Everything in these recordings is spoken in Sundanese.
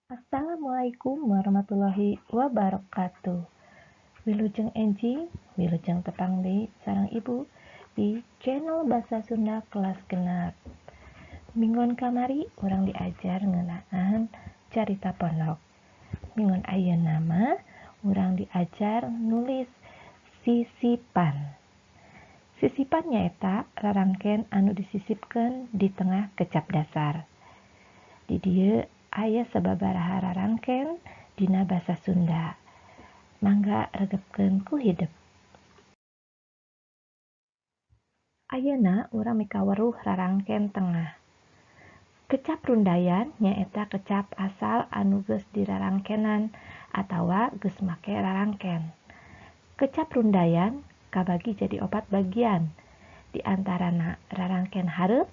Assalamualaikum warahmatullahi wabarakatuh. Wilujeng enjing, wilujeng tepang deui sareng Ibu di channel Basa Sunda kelas 6. Minggon kamari urang diajar ngeunaan carita pondok. Minggon ayeuna mah urang diajar nulis sisipan. Sisipan nyaeta rarangken anu disisipkeun di tengah kecap dasar. Di dieu aya sababaraha rarangken dina basa Sunda. Mangga regepkeun ku hidep. Ayeuna urang mikaweruh rarangken tengah. Kecap rundayan nyaeta kecap asal anu geus dirarangkenan atawa geus make rarangken. Kecap rundayan kabagi jadi 4 bagian, di antarana rarangken hareup,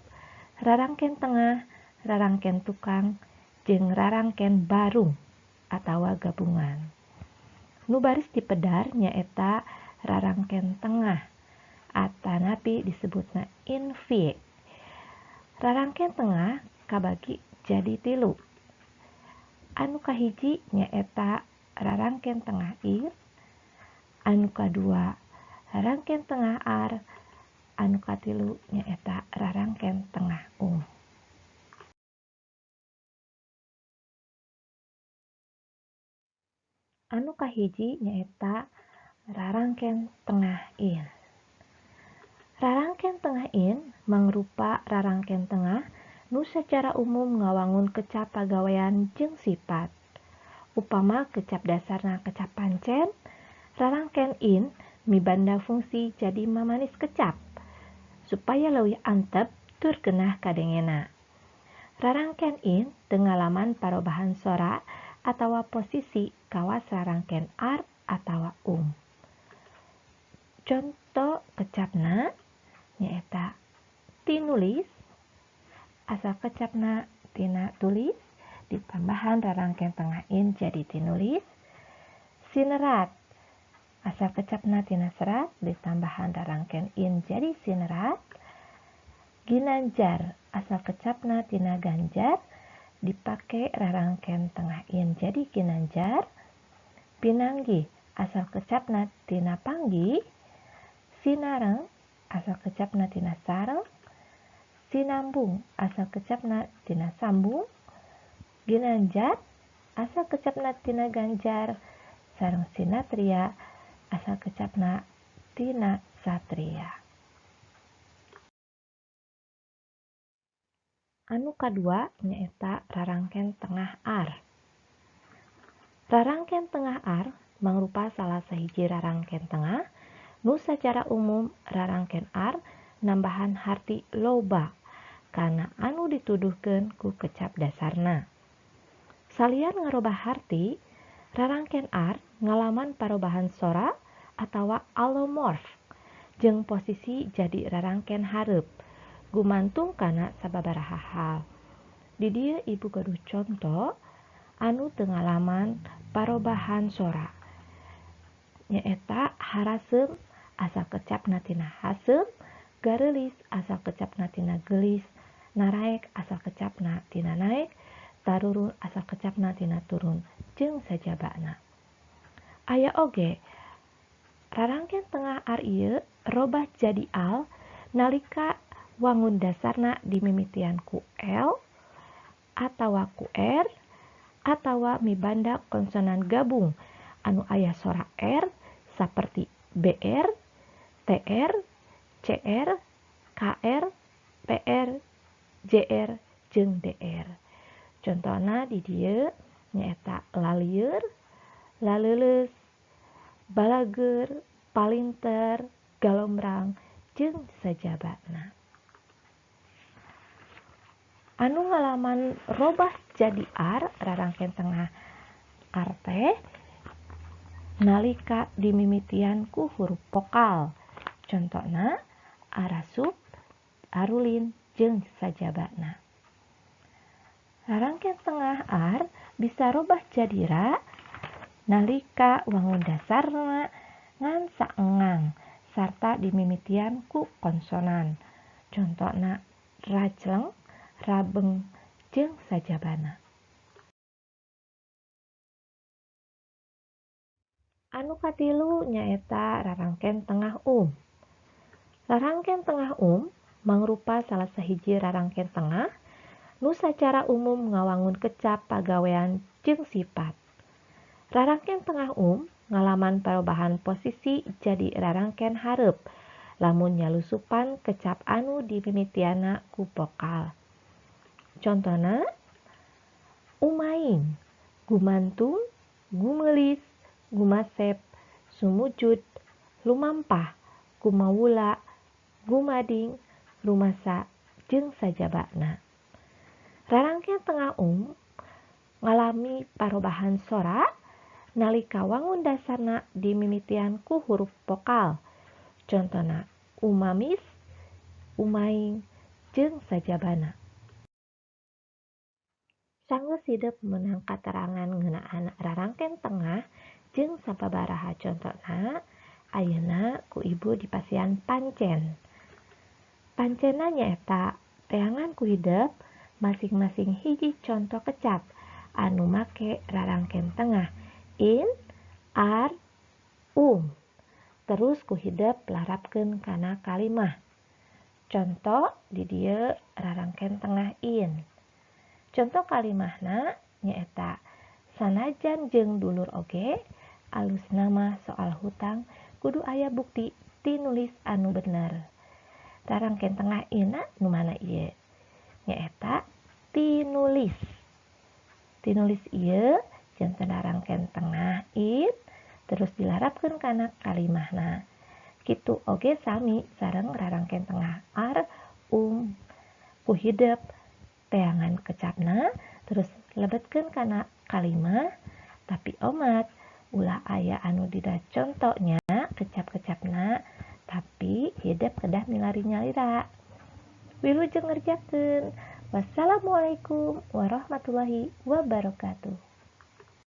rarangken tengah, rarangken tukang, jeung rarangken barung atawa gabungan. Nu baris dipedar nyaeta rarangken tengah atanapi disebutna invie. Rarangken tengah kabagi jadi 3. Anu kahiji nyaeta rarangken tengah ir, anu kadua rarangken tengah ar, anu katilu nyaeta rarangken tengah ung. Anu kahiji nyaeta rarangken tengah in. Rarangken tengah in mangrupa rarangken tengah nu sacara umum ngawangun kecap pagawean jeung sifat. Upama kecap dasarna kecap pancen, rarangken in mibanda fungsi jadi mamanis kecap supaya leuwih antep tur genah kadengena. Rarangken in teu ngalaman parobahan sora atawa posisi kawas rarangken ar atawa um. Conto kecapna nyaeta tinulis, asal kecapna tina tulis ditambahan rarangken tengah in jadi tinulis. Sinerat, asal kecapna tina serat ditambahan rarangken in jadi sinerat. Ginanjar, asal kecapna tina ganjar dipake rarangken tengah in jadi ginanjar. Pinanggih, asal kecapna tina panggih. Sinareng, asal kecapna tina sareng. Sinambung, asal kecapna tina sambung. Ginanjar, asal kecapna tina ganjar. Sareng sinatria, asal kecapna tina satria. Anu kadua nyaeta rarangken tengah ar. Rarangken tengah ar mangrupa salah sahiji rarangken tengah nu sacara umum rarangken ar nambahan harti loba kana anu dituduhkeun ku kecap dasarna. Salian ngarobah harti, rarangken ar ngalaman parobahan sora atawa alomorf jeung posisi jadi rarangken hareup gumantung kana sababaraha hal. Di dieu Ibu gaduh conto anu teu ngalaman parobahan sora. Nyaeta haraseum asal kecapna tina haseum, gareulis asal kecapna tina geulis, naraek asal kecapna tina naek, tarurun asal kecapna tina turun, jeung sajabana. Aya oge rarangken tengah ar ieu robah jadi al nalika wangun dasarna dimimitian ku L atawa ku R atawa mibanda konsonan gabung anu aya sora R saperti BR, TR, CR, KR, PR, JR, jeung DR. Contona di dieu nyaeta lalieur, laleuleus, balageur, palinter, galombrang, jeung sajabana. Anu ngalaman robah jadi ar rarangken tengah ar teh nalika dimimitian ku huruf vokal. Contona arasup, arulin, jeung sajabana. Rarangken tengah ar bisa robah jadi ra nalika wangun dasarna ngan saengang sarta dimimitian ku konsonan. Contona rajleng, rabeng, jeung sajabana. Anu katilu nyaeta rarangken tengah um. Rarangken tengah um mangrupa salah sahiji rarangken tengah nu sacara umum ngawangun kecap pagawean jeung sipat. Rarangken tengah um ngalaman parobahan posisi jadi rarangken hareup lamun nyalusupan kecap anu dimimitianna ku vokal. Contona umaing, gumantung, gumeulis, gumasep, sumujud, lumampah, gumawula, gumading, rumasa, jeung sajabana. Rarangken tengah um ngalami parobahan sora nalika wangun dasarna dimimitian ku huruf vokal. Contona umamis, umaing, jeung sajabana. Sanggeus hidep meunang katerangan ngeunaan rarangken tengah jeung sababaraha contona, ayeuna ku ibu dipasihan pancen. Pancenna nyaeta teangan ku hidep masing-masing hiji conto kecap anu make rarangken tengah in, ar, um. Terus ku hidep larapkeun kana kalimah. Conto di dieu rarangken tengah in. Conto kalimahna nyaeta sanajan jeung dulur oge alusna mah soal hutang kudu aya bukti tinulis anu bener. Rarangken tengah inna nu mana ieu? Nyaeta tinulis. Tinulis ieu janten rarangken tengah in terus dilarapkeun kana kalimahna. Kitu oge sami sareng rarangken tengah ar, um, ku hidep teangan kecapna terus lebetkeun kana kalimah, tapi omat ulah aya anu dina contonya kecap-kecapna, tapi hidep kedah milari nyalira. Wilujeng ngerjakeun. Wassalamualaikum warahmatullahi wabarakatuh.